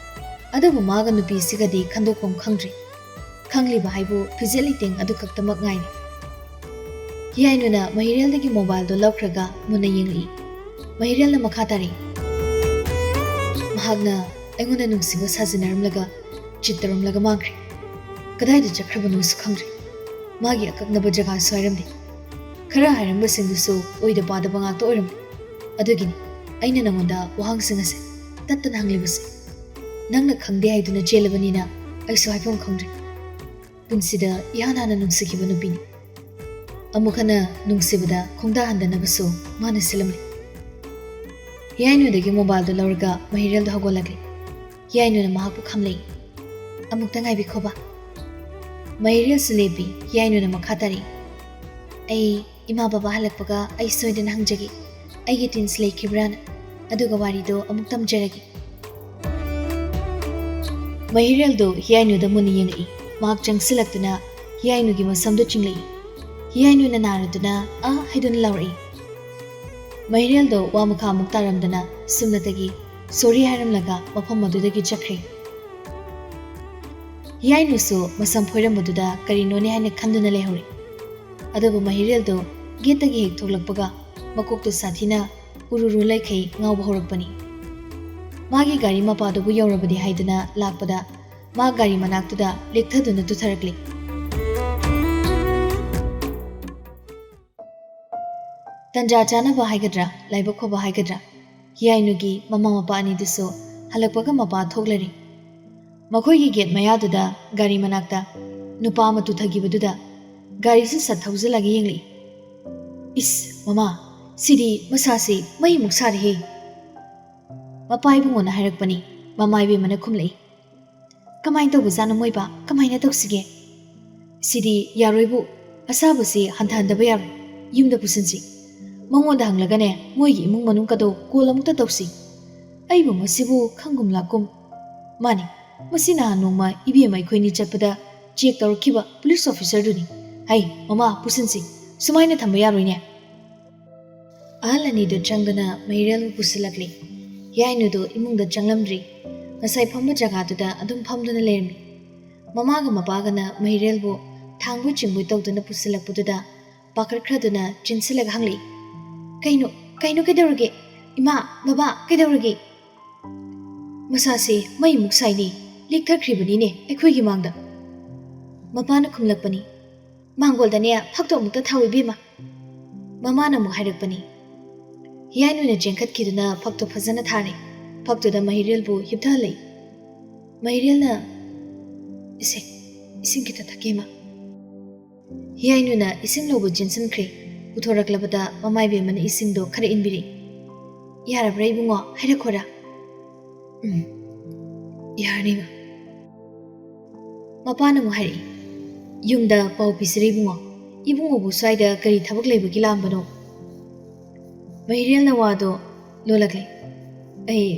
ꯑꯗꯨꯕꯨ ꯃꯥꯒ ꯅꯨꯄꯤꯁꯤꯒꯗꯤ ꯈꯟꯗꯣꯛꯐꯝ ꯈꯪꯗ꯭ꯔꯤ꯫ ꯈꯪꯂꯤꯕ ꯍꯥꯏꯕꯨ ꯐꯤꯖꯦꯠ ꯂꯩꯇꯦꯡ ꯑꯗꯨꯈꯛꯇꯃꯛ ꯉꯥꯏꯔꯦ꯫ ꯍꯤꯌꯥꯏꯅꯨꯅ ꯃꯍꯤꯔꯦꯜꯗꯒꯤ mobileꯗꯨ ꯂꯧꯈ꯭ꯔꯒ ꯃꯨꯟꯅ ꯌꯦꯡꯂꯛꯏ꯫ ꯃꯍꯤꯔꯦꯜꯅ ꯃꯈꯥ ꯇꯥꯔꯛꯏ, "ꯃꯍꯥꯛꯅ ꯑꯩꯉꯣꯟꯗ ꯅꯨꯡꯁꯤꯕ ꯁꯥꯖꯤꯟꯅꯔꯝꯂꯒ ꯆꯤꯠ ꯇꯧꯔꯝꯂꯒ ꯃꯥꯡꯈ꯭ꯔꯦ꯫ ꯀꯗꯥꯏꯗ ꯆꯠꯈ꯭ꯔꯕꯅꯣꯁꯨ ꯈꯪꯗ꯭ꯔꯦ꯫ ꯃꯥꯒꯤ ꯑꯀꯛꯅꯕ ꯖꯒꯥꯁꯨ ꯍꯥꯏꯔꯝꯗꯦ꯫ ꯈꯔ ꯍꯥꯏꯔꯝꯕꯁꯤꯡꯗꯨꯁꯨ ꯑꯣꯏꯗ ꯄꯥꯗꯕ ꯉꯥꯛꯇ ꯑꯣꯏꯔꯝꯃꯤ꯫ ꯑꯗꯨꯒꯤꯅꯤ ꯑꯩꯅ ꯅꯉꯣꯟꯗ ꯋꯥꯍꯪꯁꯤꯡ ꯑꯁꯦ ꯇꯠꯇꯅ ꯍꯪꯂꯤꯕꯁꯦ꯫ ꯅꯪꯅ ꯈꯪꯗꯦ ꯍꯥꯏꯗꯨꯅ ꯆꯦꯜꯂꯕꯅꯤꯅ ꯑꯩꯁꯨ ꯍꯥꯏꯐꯝ ꯈꯪꯗ꯭ꯔꯦ꯫ ꯄꯨꯟꯁꯤꯗ ꯏꯍꯥꯟ ꯍꯥꯟꯅ ꯅꯨꯡꯁꯤꯈꯤꯕ ꯅꯨꯄꯤꯅꯤ꯫ ꯑꯃꯨꯛ ꯍꯟꯅ ꯅꯨꯡꯁꯤꯕꯗ ꯈꯣꯡꯗꯥ ꯍꯟꯗꯅꯕꯁꯨ ꯃꯥꯅ ꯁꯤꯜꯂꯝꯂꯦ꯫ ꯍꯤꯌꯥꯏꯅꯨꯗꯒꯤ ꯃꯣꯕꯥꯏꯜꯗꯨ ꯂꯧꯔꯒ ꯃꯍꯤꯔꯦꯜꯗꯨ ꯍꯧꯒꯠꯂꯛꯂꯦ꯫ ꯍꯤꯌꯥꯏꯅꯨꯅ ꯃꯍꯥꯛꯄꯨ ꯈꯥꯝꯂꯛꯏ꯫ "ꯑꯃꯨꯛꯇ ꯉꯥꯏꯕꯤꯈꯣꯕ꯫" ꯃꯍꯤꯔꯦꯜꯁꯨ ꯂꯦꯞꯄꯤ꯫ ꯍꯤꯌꯥꯏꯅꯨꯅ ꯃꯈꯥ ꯇꯥꯔꯛꯏ, "ꯑꯩ ꯏꯃꯥ ꯕꯕꯥ ꯍꯜꯂꯛꯄꯒ ꯑꯩ ꯁꯣꯏꯗꯅ ꯍꯪꯖꯒꯦ, ꯑꯩꯒꯤ ꯇꯤꯟꯁ ꯂꯩꯈꯤꯕ꯭ꯔꯥꯅ꯫ ꯑꯗꯨꯒ ꯋꯥꯔꯤꯗꯣ ꯑꯃꯨꯛ ꯇꯝꯖꯔꯒꯦ꯫" ꯃꯍꯤꯔꯦꯜꯗꯨ ꯍꯤꯌꯥꯏꯅꯨꯗ ꯃꯨꯟꯅ ꯌꯦꯡꯂꯛꯏ꯫ ꯃꯍꯥꯛ ꯆꯪꯁꯤꯜꯂꯛꯇꯨꯅ ꯍꯤꯌꯥꯏꯅꯨꯒꯤ ꯃꯁꯝꯗꯨ ꯆꯤꯡꯂꯛꯏ꯫ ꯍꯤꯌꯥꯏꯅꯨꯅ ꯅꯥꯔꯗꯨꯅ "ꯑꯥ" ꯍꯥꯏꯗꯨꯅ ꯂꯥꯎꯔꯛꯏ꯫ ꯃꯍꯤꯔꯦꯜꯗꯣ ꯋꯥ ꯃꯈꯥ ꯑꯃꯨꯛ ꯇꯥꯔꯝꯗꯅ ꯁꯨꯞꯅꯇꯒꯤ "ꯁꯣꯔꯤ" ꯍꯥꯏꯔꯝꯂꯒ ꯃꯐꯝ ꯑꯗꯨꯗꯒꯤ ꯆꯠꯈ꯭ꯔꯦ꯫ ꯍꯤꯌꯥꯏꯅꯨꯁꯨ ꯃꯁꯝ ꯐꯣꯏꯔꯝꯕꯗꯨꯗ ꯀꯔꯤꯅꯣꯅꯦ ꯍꯥꯏꯅ ꯈꯟꯗꯨꯅ ꯂꯩꯍꯧꯔꯦ꯫ ꯑꯗꯨꯕꯨ ꯃꯍꯤꯔꯦꯜꯗꯣ ꯒꯦꯠꯇꯒꯤ ꯍꯦꯛ ꯊꯣꯛꯂꯛꯄꯒ ꯃꯀꯣꯛꯇꯨ ꯁꯥꯊꯤꯅ ꯎꯔꯨꯔꯨ ꯂꯩꯈꯩ ꯉꯥꯎꯕ ꯍꯧꯔꯛꯄꯅꯤ꯫ ꯃꯥꯒꯤ ꯒꯥꯔꯤ ꯃꯄꯥꯗꯨꯕꯨ ꯌꯧꯔꯕꯗꯤ ꯍꯥꯏꯗꯨꯅ ꯂꯥꯛꯄꯗ ꯃꯥ ꯒꯥꯔꯤ ꯃꯅꯥꯛꯇꯨꯗ ꯂꯦꯛꯊꯗꯨꯅ ꯇꯨꯊꯔꯛꯂꯤ꯫ ꯇꯟꯖꯥ ꯆꯥꯅꯕ ꯍꯥꯏꯒꯗ꯭ꯔꯥ, ꯂꯥꯏꯕꯛ ꯐꯕ ꯍꯥꯏꯒꯗ꯭ꯔꯥ, ꯍꯤꯌꯥꯏꯅꯨꯒꯤ ꯃꯃꯥ ꯃꯄꯥ ꯑꯅꯤꯗꯨꯁꯨ ꯍꯜꯂꯛꯄꯒ ꯃꯄꯥ ꯊꯣꯛꯂꯔꯤ꯫ ꯃꯈꯣꯏꯒꯤ ꯒꯦꯠ ꯃꯌꯥꯗꯨꯗ ꯒꯥꯔꯤ ꯃꯅꯥꯛꯇ ꯅꯨꯄꯥ ꯑꯃ ꯇꯨꯊꯈꯤꯕꯗꯨꯗ ꯒꯥꯔꯤꯁꯤ ꯁꯠ ꯊꯧꯖꯤꯜꯂꯒ ꯌꯦꯡꯂꯛꯏ꯫ "ꯏꯁ, ꯃꯃꯥ, ꯁꯤꯗꯤ ꯃꯁꯥꯁꯤ ꯃꯩꯃꯨꯛ ꯁꯥꯔꯦꯍꯦ!" ꯃꯄꯥ ꯏꯕꯨꯡꯉꯣꯅ ꯍꯥꯏꯔꯛꯄꯅꯤ꯫ ꯃꯃꯥ ꯏꯕꯦꯝꯃꯅ ꯈꯨꯝꯂꯛꯏ, "ꯀꯃꯥꯏꯅ ꯇꯧꯕꯖꯥꯠꯅꯣ ꯃꯣꯏꯕ? ꯀꯃꯥꯏꯅ ꯇꯧꯁꯤꯒꯦ?" "ꯁꯤꯗꯤ ꯌꯥꯔꯣꯏꯕꯨ, ꯑꯁꯥꯕꯁꯤ ꯍꯟꯊꯍꯟꯗꯕ ꯌꯥꯔꯣꯏ꯫ ꯌꯨꯝꯗ ꯄꯨꯁꯤꯟꯁꯤ꯫ ꯃꯉꯣꯟꯗ ꯍꯪꯂꯒꯅꯦ, ꯃꯣꯏꯒꯤ ꯏꯃꯨꯡ ꯃꯅꯨꯡ ꯀꯗꯣ ꯀꯣꯜ ꯑꯃꯨꯛꯇ ꯇꯧꯁꯤ꯫ ꯑꯩꯕꯨ ꯃꯁꯤꯕꯨ ꯈꯪꯒꯨꯝ ꯂꯥꯛꯀꯨꯝ꯫ ꯃꯥꯅꯤ, ꯃꯁꯤ ꯅꯍꯥꯟ ꯅꯣꯡꯃ ꯏꯕꯦꯝꯃ ꯑꯩꯈꯣꯏꯅꯤ ꯆꯠꯄꯗ ꯆꯦꯛ ꯇꯧꯔꯛꯈꯤꯕ ꯄꯨꯂꯤꯁ ꯑꯣꯐꯤꯁꯔꯗꯨꯅꯤ꯫ ꯍꯩ, ꯃꯃꯥ, ꯄꯨꯁꯤꯟꯁꯤ꯫ ꯁꯨꯃꯥꯏꯅ ꯊꯝꯕ ꯌꯥꯔꯣꯏꯅꯦ꯫" ꯑꯍꯜ ꯑꯅꯤꯗꯨ ꯆꯪꯗꯨꯅ ꯃꯍꯤꯔꯦꯜꯕꯨ ꯄꯨꯁꯤꯜꯂꯛꯂꯤ꯫ ꯍꯤꯌꯥꯏꯅꯨꯗꯨ ꯏꯃꯨꯡꯗ ꯆꯪꯂꯝꯗ꯭ꯔꯤ꯫ ꯉꯁꯥꯏ ꯐꯝꯕ ꯖꯒꯥꯗꯨꯗ ꯑꯗꯨꯝ ꯐꯝꯗꯨꯅ ꯂꯩꯔꯝꯃꯤ꯫ ꯃꯃꯥꯒ ꯃꯄꯥꯒꯅ ꯃꯍꯤꯔꯦꯜꯕꯨ ꯊꯥꯡꯕꯣꯏ ꯆꯤꯡꯕꯣꯏ ꯇꯧꯗꯨꯅ ꯄꯨꯁꯤꯜꯂꯛꯄꯗꯨꯗ ꯄꯥꯈꯠꯈ꯭ꯔꯗꯨꯅ ꯆꯦꯟꯁꯤꯜꯂꯒ ꯍꯪꯂꯛꯏ, "ꯀꯩꯅꯣ, ꯀꯩꯅꯣ ꯀꯩꯗꯧꯔꯒꯦ? ꯏꯃꯥ, ꯕꯕꯥ, ꯀꯩꯗꯧꯔꯒꯦ?" "ꯃꯁꯥꯁꯦ ꯃꯩꯃꯨꯛ ꯁꯥꯏꯅꯦ, ꯂꯦꯛꯊꯈ꯭ꯔꯤꯕꯅꯤꯅꯦ ꯑꯩꯈꯣꯏꯒꯤ ꯃꯥꯡꯗ꯫" ꯃꯄꯥꯅ ꯈꯨꯝꯂꯛꯄꯅꯤ, "ꯃꯥꯡꯒꯣꯜꯗꯅꯦ ꯐꯛꯇꯣ ꯑꯃꯨꯛꯇ ꯊꯥꯎ ꯏꯕꯦꯝꯃ꯫" ꯃꯃꯥꯅ ꯑꯃꯨꯛ ꯍꯥꯏꯔꯛꯄꯅꯤ, ꯍꯤꯌꯥꯏꯅꯨꯅ ꯆꯦꯟꯈꯠꯈꯤꯗꯨꯅ ꯐꯛꯇꯣ ꯐꯖꯅ ꯊꯥꯔꯦ꯫ ꯐꯛꯇꯨꯗ ꯃꯍꯤꯔꯦꯜꯕꯨ ꯍꯤꯞꯊꯍꯜꯂꯛꯏ꯫ ꯃꯍꯤꯔꯦꯜꯅ, "ꯏꯁꯤꯡ, ꯏꯁꯤꯡ ꯈꯤꯇ ꯊꯛꯀꯦ, ꯏꯃꯥ꯫" ꯍꯤꯌꯥꯏꯅꯨꯅ ꯏꯁꯤꯡ ꯂꯧꯕ ꯆꯦꯟꯁꯤꯟꯈ꯭ꯔꯦ꯫ ꯄꯨꯊꯣꯔꯛꯂꯕꯗ ꯃꯃꯥꯏꯕꯦꯝꯃꯅ ꯏꯁꯤꯡꯗꯣ ꯈꯔ ꯏꯟꯕꯤꯔꯛꯏ꯫ "ꯌꯥꯔꯕ꯭ꯔꯥ ꯏꯕꯨꯡꯉꯣ? ꯍꯥꯏꯔꯛꯈꯣꯔꯥ?" "ꯎꯝ, ꯌꯥꯔꯅꯤ, ꯏꯃꯥ꯫" ꯃꯄꯥꯅ ꯑꯃꯨꯛ ꯍꯥꯏꯔꯛꯏ, "ꯌꯨꯝꯗ ꯄꯥꯎ ꯄꯤꯁꯤꯔ ꯏꯕꯨꯡꯉꯣ? ꯏꯕꯨꯡꯉꯣꯕꯨ ꯁ꯭ꯋꯥꯏꯗ ꯀꯔꯤ ꯊꯕꯛ ꯂꯩꯕꯒꯤ ꯂꯥꯛꯑꯝꯕꯅꯣ?" ꯃꯍꯤꯔꯦꯜꯅ ꯋꯥꯗꯣ ꯂꯣꯜꯂꯛꯂꯦ, "ꯑꯩ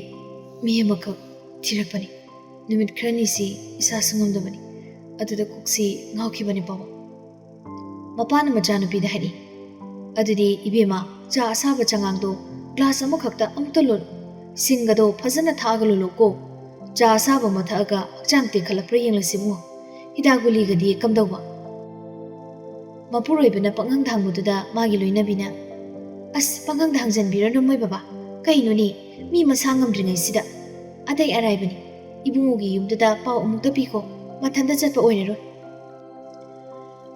ꯃꯤ ꯑꯃꯈꯛ ꯊꯤꯔꯛꯄꯅꯤ꯫ ꯅꯨꯃꯤꯠ ꯈꯔꯅꯤꯁꯤ ꯏꯁꯥꯁꯨ ꯉꯝꯗꯕꯅꯤ꯫ ꯑꯗꯨꯗ ꯀꯣꯛꯁꯤ ꯉꯥꯎꯈꯤꯕꯅꯤ, ꯄꯥꯕꯨꯡ꯫" ꯃꯄꯥꯅ ꯃꯆꯥꯅꯨꯄꯤꯗ ꯍꯥꯏꯔꯛꯏ, "ꯑꯗꯨꯗꯤ ꯏꯕꯦꯝꯃ, ꯆꯥ ꯑꯁꯥꯕ ꯆꯉꯥꯡꯗꯣ ꯒ꯭ꯂꯥꯁ ꯑꯃꯈꯛꯇ ꯑꯃꯨꯛꯇ ꯂꯣꯜꯂꯨ꯫ ꯁꯤꯡꯒꯗꯣ ꯐꯖꯅ ꯊꯥꯛꯑꯒ ꯂꯣꯜꯂꯨꯀꯣ꯫ ꯆꯥ ꯑꯁꯥꯕ ꯑꯃ ꯊꯛꯑꯒ ꯍꯛꯆꯥꯡ ꯇꯦꯛꯈꯠꯂꯛꯄ꯭ꯔꯥ ꯌꯦꯡꯂꯁꯤ ꯏꯕꯨꯡꯉꯣ꯫ ꯍꯤꯗꯥꯛ ꯒꯨꯂꯤꯒꯗꯤ ꯀꯝꯗꯧꯕ?" ꯃꯄꯨꯔꯣꯏꯕꯅ ꯄꯪꯍꯪꯗ ꯍꯪꯕꯗꯨꯗ ꯃꯥꯒꯤ ꯂꯣꯏꯅꯕꯤꯅ, "ꯑꯁ, ꯄꯪꯍꯪꯗ ꯍꯪꯖꯟꯕꯤꯔꯅꯨ ꯃꯣꯏ ꯕꯕꯥ꯫ ꯀꯩꯅꯣꯅꯦ, ꯃꯤ ꯃꯁꯥ ꯉꯝꯗ꯭ꯔꯤꯉꯩꯁꯤꯗ꯫ ꯑꯇꯩ ꯑꯔꯥꯏꯕꯅꯤ꯫ ꯏꯕꯨꯡꯉꯣꯒꯤ ꯌꯨꯝꯗꯨꯗ ꯄꯥꯎ ꯑꯃꯨꯛꯇ ꯄꯤꯈꯣ꯫ ꯃꯊꯟꯇ ꯆꯠꯄ ꯑꯣꯏꯔꯔꯣꯏ꯫"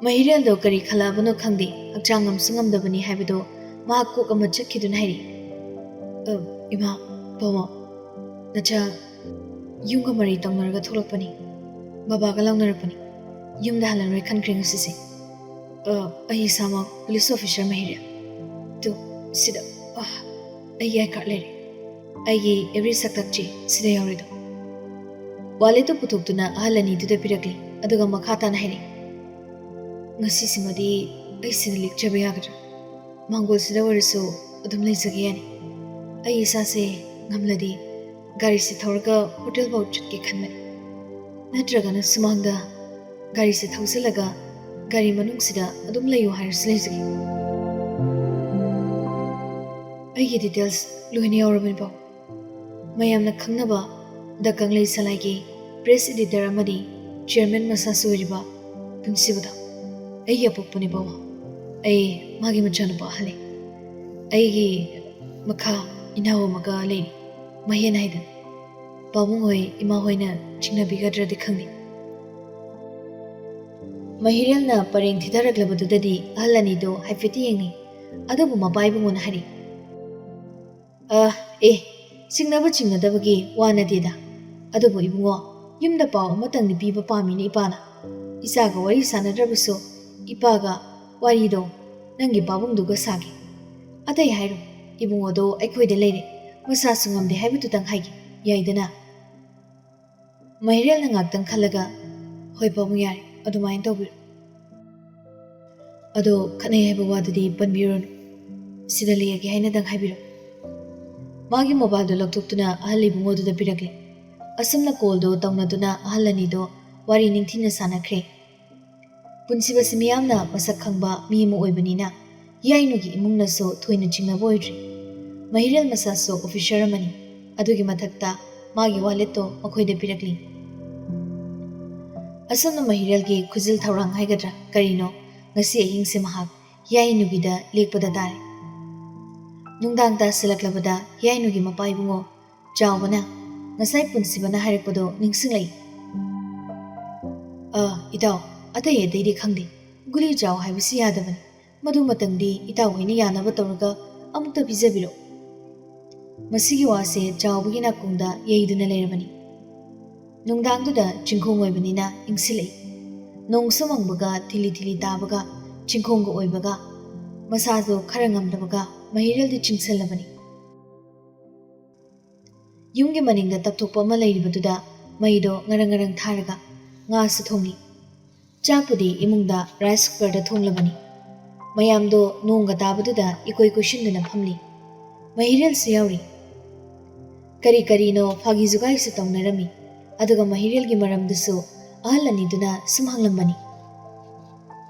ꯃꯍꯤꯔꯦꯜꯗꯣ ꯀꯔꯤ ꯈꯜꯂꯛꯑꯕꯅꯣ ꯈꯪꯗꯦ, ꯍꯛꯆꯥꯡ ꯉꯝꯁꯨ ꯉꯝꯗꯕꯅꯤ ꯍꯥꯏꯕꯗꯣ ꯃꯍꯥꯛ ꯀꯣꯛ ꯑꯃ ꯆꯠꯈꯤꯗꯨꯅ ꯍꯥꯏꯔꯛꯏ, "ꯑ, ꯏꯃꯥ, ꯄꯥꯕꯨꯡ, ꯅꯆꯥ ꯌꯨꯝꯒ ꯃꯔꯩ ꯇꯧꯅꯔꯒ ꯊꯣꯛꯂꯛꯄꯅꯤ꯫ ꯕꯕꯥꯒ ꯂꯥꯎꯅꯔꯛꯄꯅꯤ꯫ ꯌꯨꯝꯗ ꯍꯜꯂꯔꯣꯏ ꯈꯟꯈ꯭ꯔꯦ ꯉꯁꯤꯁꯦ꯫ ꯑ, ꯑꯩ ꯏꯁꯥꯃꯛ ꯄꯨꯂꯤꯁ ꯑꯣꯐꯤꯁꯥꯔ ꯃꯍꯤꯔꯦꯜ꯫ ꯇꯨ, ꯁꯤꯗ, ꯑ, ꯑꯩꯒꯤ ꯑꯥꯏ ꯀꯥꯔꯗ ꯂꯩꯔꯦ꯫ ꯑꯩꯒꯤ ꯑꯦꯕ꯭ꯔꯤ ꯁꯛꯇꯛ ꯆꯦ ꯁꯤꯗ ꯌꯥꯎꯔꯦꯗꯣ꯫" ꯋꯥꯂꯦꯠꯇꯨ ꯄꯨꯊꯣꯛꯇꯨꯅ ꯑꯍꯜ ꯑꯅꯤꯗꯨꯗ ꯄꯤꯔꯛꯂꯦ, ꯑꯗꯨꯒ ꯃꯈꯥ ꯇꯥꯅ ꯍꯥꯏꯔꯛꯏ, "ꯉꯁꯤꯁꯤꯃꯗꯤ ꯑꯩ ꯁꯤꯗ ꯂꯦꯛꯆꯕ ꯌꯥꯒꯗ꯭ꯔꯥ? ꯃꯥꯡꯒꯣꯜꯁꯤꯗ ꯑꯣꯏꯔꯁꯨ ꯑꯗꯨꯝ ꯂꯩꯖꯒꯦ ꯌꯥꯅꯤ꯫ ꯑꯩ ꯏꯁꯥꯁꯦ ꯉꯝꯂꯗꯤ ꯒꯥꯔꯤꯁꯦ ꯊꯧꯔꯒ ꯍꯣꯇꯦꯜ ꯐꯥꯎ ꯆꯠꯀꯦ ꯈꯟꯕꯅꯤ꯫ ꯅꯠꯇ꯭ꯔꯒꯅ ꯁꯨꯃꯥꯡꯗ ꯒꯥꯔꯤꯁꯦ ꯊꯧꯖꯤꯜꯂꯒ ꯒꯥꯔꯤ ꯃꯅꯨꯡꯁꯤꯗ ꯑꯗꯨꯝ ꯂꯩꯌꯨ ꯍꯥꯏꯔꯁꯨ ꯂꯩꯖꯒꯦ꯫" ꯑꯩꯒꯤ ꯗꯤꯇꯦꯜꯁ ꯂꯣꯏꯅ ꯌꯥꯎꯔꯕꯅꯤ, ꯄꯥꯕꯨꯡ꯫ ꯃꯌꯥꯝꯅ ꯈꯪꯅꯕ ꯗ ꯀꯪꯂꯩ ꯁꯂꯥꯏꯒꯤ ꯄ꯭ꯔꯦꯁ ꯏꯗꯤꯇꯔ ꯑꯃꯗꯤ ꯆꯤꯌꯔꯃꯦꯟ ꯃꯁꯥꯁꯨ ꯑꯣꯏꯔꯤꯕ ꯄꯨꯟꯁꯤꯕꯗꯣ ꯑꯩꯒꯤ ꯑꯄꯣꯛꯄꯅꯦ, ꯄꯥꯕꯨꯡ꯫ ꯑꯩ ꯃꯥꯒꯤ ꯃꯆꯥꯅꯨꯄꯥ ꯑꯍꯜꯅꯤ꯫ ꯑꯩꯒꯤ ꯃꯈꯥ ꯏꯅꯥꯎ ꯑꯃꯒ ꯂꯩꯔꯤ, ꯃꯍꯦꯟ ꯍꯥꯏꯗꯅ꯫ ꯄꯥꯕꯨꯡ ꯍꯣꯏ, ꯏꯃꯥ ꯍꯣꯏꯅ ꯆꯤꯡꯅꯕꯤꯒꯗ꯭ꯔꯗꯤ ꯈꯪꯗꯦ꯫ ꯃꯍꯤꯔꯦꯜꯅ ꯄꯔꯦꯡ ꯊꯤꯊꯔꯛꯂꯕꯗꯨꯗꯗꯤ ꯑꯍꯜ ꯑꯅꯤꯗꯣ ꯍꯥꯏꯐꯦꯠꯇꯤ ꯌꯦꯡꯅꯩ꯫ ꯑꯗꯨꯕꯨ ꯃꯄꯥ ꯏꯕꯨꯡꯉꯣꯅ ꯍꯥꯏꯔꯤ, "ꯑ, ꯑꯦ, ꯆꯤꯡꯅꯕ ꯆꯤꯡꯅꯗꯕꯒꯤ ꯋꯥ ꯅꯠꯇꯦꯗ꯫ ꯑꯗꯨꯕꯨ ꯏꯕꯨꯡꯉꯣ, ꯌꯨꯝꯗ ꯄꯥꯎ ꯑꯃꯇꯪꯗꯤ ꯄꯤꯕ ꯄꯥꯝꯃꯤꯅꯦ ꯏꯄꯥꯅ꯫ ꯏꯆꯥꯒ ꯋꯥꯔꯤ ꯁꯥꯟꯅꯗ꯭ꯔꯕꯁꯨ ꯏꯄꯥꯒ ꯋꯥꯔꯤꯗꯣ ꯅꯪꯒꯤ ꯄꯥꯕꯨꯡꯗꯨꯒ ꯁꯥꯒꯦ꯫ ꯑꯇꯩ ꯍꯥꯏꯔꯣ, ꯏꯕꯨꯡꯉꯣꯗꯣ ꯑꯩꯈꯣꯏꯗ ꯂꯩꯔꯦ, ꯃꯁꯥꯁꯨ ꯉꯝꯗꯦ ꯍꯥꯏꯕꯗꯨꯇꯪ ꯍꯥꯏꯒꯦ, ꯌꯥꯏꯗꯅ?" ꯃꯍꯤꯔꯦꯜꯅ ꯉꯥꯛꯇꯪ ꯈꯜꯂꯒ, "ꯍꯣꯏ ꯄꯥꯕꯨꯡ, ꯌꯥꯔꯦ, ꯑꯗꯨꯃꯥꯏꯅ ꯇꯧꯕꯤꯔꯣ꯫ ꯑꯗꯣ ꯈꯠꯅꯩ ꯍꯥꯏꯕ ꯋꯥꯗꯨꯗꯤ ꯄꯟꯕꯤꯔꯨꯅꯨ, ꯁꯤꯗ ꯂꯩꯔꯒꯦ ꯍꯥꯏꯅꯗꯪ ꯍꯥꯏꯕꯤꯔꯣ꯫" ꯃꯥꯒꯤ ꯃꯣꯕꯥꯏꯜꯗꯣ ꯂꯧꯊꯣꯛꯇꯨꯅ ꯑꯍꯜ ꯏꯕꯨꯡꯉꯣꯗꯨꯗ ꯄꯤꯔꯛꯂꯦ꯫ ꯑꯁꯨꯝꯅ ꯀꯣꯜꯗꯣ ꯇꯧꯅꯗꯨꯅ ꯑꯍꯜ ꯑꯅꯤꯗꯣ ꯋꯥꯔꯤ ꯅꯤꯡꯊꯤꯅ ꯁꯥꯟꯅꯈ꯭ꯔꯦ꯫ ꯄꯨꯟꯁꯤꯕꯁꯤ ꯃꯤꯌꯥꯝꯅ ꯃꯁꯛ ꯈꯪꯕ ꯃꯤ ꯑꯃ ꯑꯣꯏꯕꯅꯤꯅ ꯌꯥꯏꯅꯨꯒꯤ ꯏꯃꯨꯡꯅꯁꯨ ꯊꯣꯏꯅ ꯆꯤꯡꯅꯕ ꯑꯣꯏꯗ꯭ꯔꯤ꯫ ꯃꯍꯤꯔꯦꯜ ꯃꯁꯥꯁꯨ ꯑꯣꯐꯤꯁꯔ ꯑꯃꯅꯤ꯫ ꯑꯗꯨꯒꯤ ꯃꯊꯛꯇ ꯃꯥꯒꯤ ꯋꯥꯂꯦꯠꯇꯣ ꯃꯈꯣꯏꯗ ꯄꯤꯔꯛꯂꯤ꯫ ꯑꯁꯨꯝꯅ ꯃꯍꯤꯔꯦꯜꯒꯤ ꯈꯨꯖꯤꯜ ꯊꯧꯔꯥꯡ ꯍꯥꯏꯒꯗ꯭ꯔꯥ ꯀꯔꯤꯅꯣ, ꯉꯁꯤ ꯑꯍꯤꯡꯁꯦ ꯃꯍꯥꯛ ꯌꯥꯏꯅꯨꯒꯤꯗ ꯂꯦꯛꯄꯗ ꯇꯥꯔꯦ꯫ ꯅꯨꯡꯗꯥꯡ ꯇꯥꯁꯤꯜꯂꯛꯂꯕꯗ ꯌꯥꯏꯅꯨꯒꯤ ꯃꯄꯥ ꯏꯕꯨꯡꯉꯣ ꯆꯥꯎꯕꯅ ꯉꯁꯥꯏ ꯄꯨꯟꯁꯤꯕꯅ ꯍꯥꯏꯔꯛꯄꯗꯣ ꯅꯤꯡꯁꯤꯡꯂꯛꯏ꯫ "ꯑ, ꯏꯇꯥꯎ, ꯑꯇꯩ ꯑꯇꯩꯗꯤ ꯈꯪꯗꯦ, ꯒꯨꯂꯤ ꯆꯥꯎ ꯍꯥꯏꯕꯁꯤ ꯌꯥꯗꯕꯅꯤ꯫ ꯃꯗꯨꯃꯇꯪꯗꯤ ꯏꯇꯥꯎ ꯍꯣꯏꯅ ꯌꯥꯅꯕ ꯇꯧꯔꯒ ꯑꯃꯨꯛꯇ ꯄꯤꯖꯕꯤꯔꯛꯎ꯫" ꯃꯁꯤꯒꯤ ꯋꯥꯁꯦ ꯆꯥꯎꯕꯒꯤ ꯅꯥꯀꯣꯡꯗ ꯌꯩꯗꯨꯅ ꯂꯩꯔꯕꯅꯤ꯫ ꯅꯨꯡꯗꯥꯡꯗꯨꯗ ꯆꯤꯡꯈꯣꯡ ꯑꯣꯏꯕꯅꯤꯅ ꯏꯪꯁꯤꯜꯂꯛꯏ꯫ ꯅꯣꯡꯁꯨ ꯃꯪꯕꯒ ꯊꯤꯂꯤ ꯊꯤꯂꯤ ꯇꯥꯕꯒ ꯆꯤꯡꯈꯣꯡꯒ ꯑꯣꯏꯕꯒ ꯃꯁꯥꯗꯣ ꯈꯔ ꯉꯝꯗꯕꯒ ꯃꯍꯤꯔꯦꯜꯗꯤ ꯆꯤꯡꯁꯜꯂꯕꯅꯤ꯫ ꯌꯨꯝꯒꯤ ꯃꯅꯤꯡꯗ ꯇꯞꯊꯣꯛꯄ ꯑꯃ ꯂꯩꯔꯤꯕꯗꯨꯗ ꯃꯩꯗꯣ ꯉꯔꯪ ꯉꯔꯪ ꯊꯥꯔꯒ ꯉꯥꯁꯨ ꯊꯣꯡꯂꯤ꯫ ꯆꯥꯛꯄꯨꯗꯤ ꯏꯃꯨꯡꯗ ꯔꯥꯏꯁ ꯀꯨꯀꯔꯗ ꯊꯣꯡꯂꯕꯅꯤ꯫ ꯃꯌꯥꯝꯗꯣ ꯅꯣꯡꯒ ꯇꯥꯕꯗꯨꯗ ꯏꯀꯣꯏ ꯀꯣꯏꯁꯤꯟꯗꯨꯅ ꯐꯝꯂꯤ꯫ ꯃꯍꯤꯔꯦꯜꯁꯨ ꯌꯥꯎꯔꯤ꯫ ꯀꯔꯤ ꯀꯔꯤꯅꯣ ꯐꯥꯒꯤ ꯖꯨꯒꯥꯏꯁꯨ ꯇꯧꯅꯔꯝꯃꯤ꯫ ꯑꯗꯨꯒ ꯃꯍꯤꯔꯦꯜꯒꯤ ꯃꯔꯝꯗꯨꯁꯨ ꯑꯍꯜ ꯑꯅꯤꯗꯨꯅ ꯁꯨꯝ ꯍꯪꯂꯝꯕꯅꯤ꯫